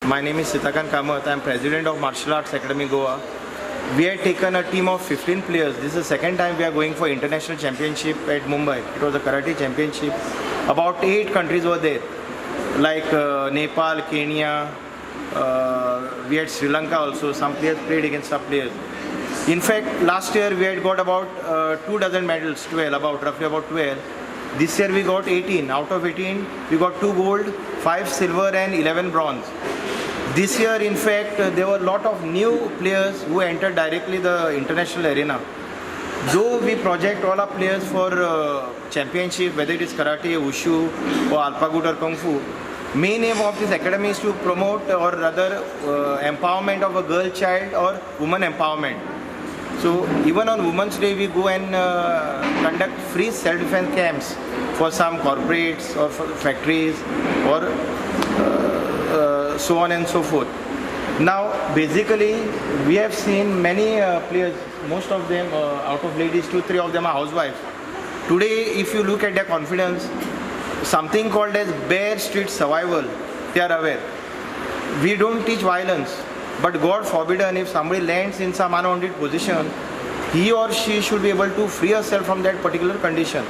My name is Sitakant Kamath. I am president of Martial Arts Academy Goa. We had taken a team of 15 players. This is the second time we are going for international championship at Mumbai. It was a karate championship. About 8 countries were there, like Nepal, Kenya. We had Sri Lanka also. Some players played against some players. In fact, last year we had got about 24 medals, 12, about roughly about 12. This year we got 18. Out of 18, we got 2 gold, 5 silver, and 11 bronze. This year, in fact, there were a lot of new players who entered directly the international arena. Though we project all our players for championship, whether it is karate, wushu, or alpagut or kung fu, main aim of this academy is to promote or rather empowerment of a girl child or woman empowerment. So even on Women's Day, we go and conduct free self-defense camps for some corporates or for factories or so on and so forth. Now, basically, we have seen many players, most of them out of ladies, 2-3 of them are housewives. Today, if you look at their confidence, something called as bare street survival, they are aware. We don't teach violence, but God forbidden if somebody lands in some unwanted position, he or she should be able to free herself from that particular condition.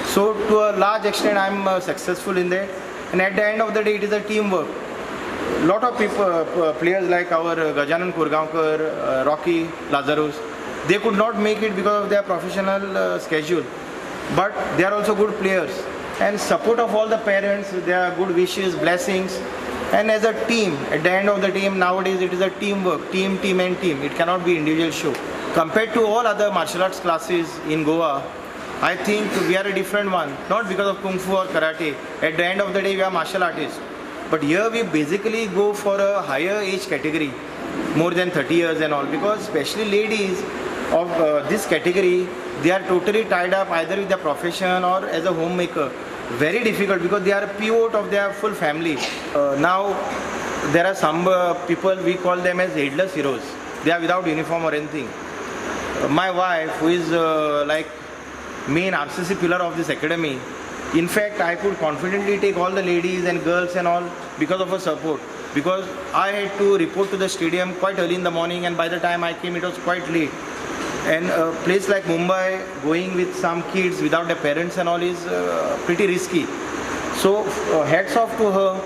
So to a large extent, I am successful in that. And at the end of the day, it is a teamwork. Lot of people, players like our Gajanan Kurgaonkar, Rocky Lazarus, they could not make it because of their professional schedule. But they are also good players. And support of all the parents, their good wishes, blessings. And as a team, at the end of the team, nowadays it is a teamwork, team, team and team. It cannot be individual show. Compared to all other martial arts classes in Goa, I think we are a different one. Not because of Kung Fu or Karate. At the end of the day, we are martial artists. But here we basically go for a higher age category, more than 30 years and all, because especially ladies of this category, they are totally tied up either with their profession or as a homemaker. Very difficult because they are a pivot of their full family. Now there are some people, we call them as headless heroes. They are without uniform or anything. My wife, who is like main RCC pillar of this academy, in fact, I could confidently take all the ladies and girls and all because of her support. Because I had to report to the stadium quite early in the morning, and by the time I came, it was quite late. And a place like Mumbai, going with some kids without their parents and all is pretty risky. So hats off to her,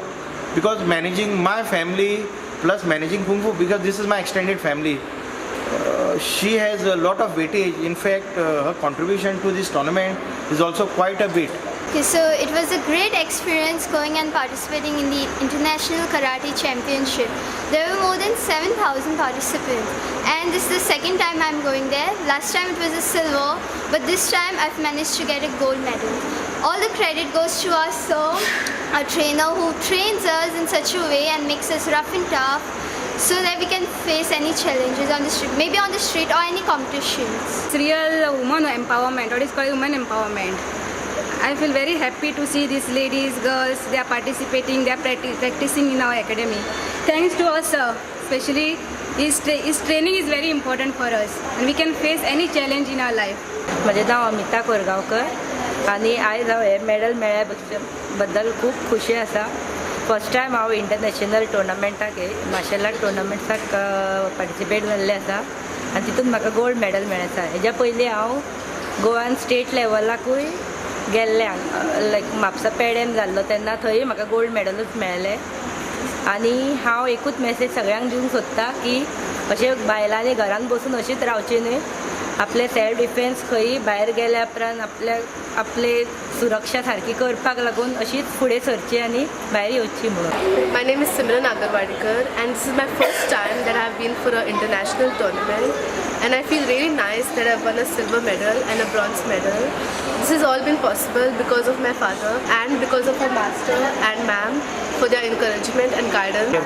because managing my family plus managing Kung Fu, because this is my extended family, she has a lot of weightage. In fact, her contribution to this tournament is also quite a bit. Okay, so it was a great experience going and participating in the International Karate Championship. There were more than 7,000 participants, and this is the second time I'm going there. Last time it was a silver, but this time I've managed to get a gold medal. All the credit goes to our sir, our trainer, who trains us in such a way and makes us rough and tough so that we can face any challenges on the street, maybe on the street or any competitions. It's real woman empowerment, what is called woman empowerment. I feel very happy to see these ladies, girls, they are participating, they are practicing in our academy. Thanks to us, sir, especially his training is very important for us and we can face any challenge in our life. म्हजें नांव अमिता कोरगांवकर आनी आयज हांव हें medal मेळ्ळ्या बद्दल खूब खुशी आसा. फर्स्ट टायम हांव इंटरनॅशनल टुर्नामेंटाक मार्शल आर्ट टुर्नामेंट्साक पार्टिसिपेट जाल्लें आसा आनी तितून म्हाका गोल्ड मॅडल मेळ्ळें आसा. हेज्या पयलीं हांव गोवान स्टेट लेवलाकूय गेल्लें, लायक म्हापसा पेडेम जाल्लो तेन्ना थंय म्हाका गोल्ड मॅडलूच मेळ्ळें. आनी हांव एकूच मॅसेज सगळ्यांक दिवंक सोदता की अशें बायलांनी घरान बसून अशीच रावचें न्हय, आपले सेल्फ डिफेन्स खंयी भायर गेल्या उपरांत आपल्या आपले सुरक्षा सारकी करपाक लागून अशीच फुडें सरची आनी भायर येवची म्हणून. My name is Simran Agarwadikar and this is my first time that I have been for an international tournament, and I feel really nice that I have won a silver medal and a bronze medal. This has all been possible because of my father and because of our master and ma'am for their encouragement and guidance.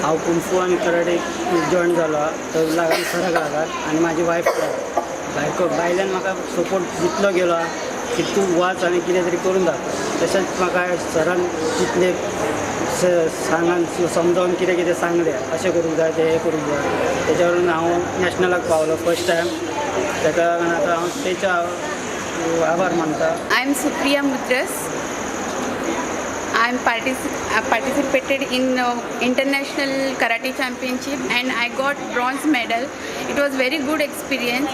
हांव kung fu आनी karate join जालो तर लागून सराक लागत आनी म्हाजी wife बायको बायल्यान म्हाका सपोर्ट जितलो गेलो की तूं वच आनी कितें तरी करून दाखय. तशेंच म्हाका सरान जितले सांगान समजावन कितें कितें सांगलें, अशें करूंक जाय तें हें करूंक जाय, तेच्या वरून हांव नॅशनलाक पावलो फर्स्ट टायम. ताका लागून आतां हांव तेच्या आभार मानता. I am Supriya Mutras. I I'm participated in international karate championship and I got bronze medal. It was very good experience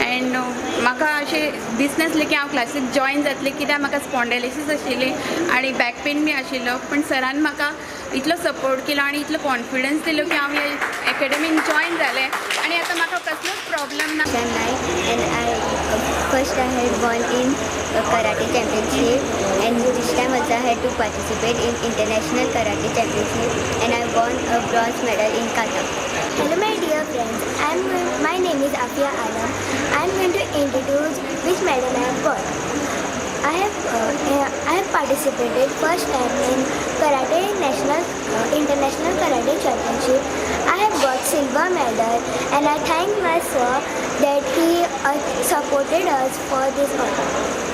and म्हाका अशें दिसनासलें की हांव क्लासीक जॉयन जातलें, कित्याक म्हाका स्पॉन्डायलिसीस आशिल्ली आनी बॅक पेन बी आशिल्लो. पण सरान म्हाका इतलो सपोर्ट केलो आनी इतलो कॉन्फिडन्स दिलो की हांव हे एकेडमीन जॉयन जालें आनी आतां म्हाका कसलोच प्रॉब्लम ना. Naik and I first I had won in karate championship, and this time also I had to participate in international karate championship and I won a bronze medal in kata. Hello my dear friends, my name is Afia Alam. I am going to introduce which medal I have got. I have participated first time in Karate National International Karate Championship. I have got silver medal and I thank my sir that he supported us for this honor.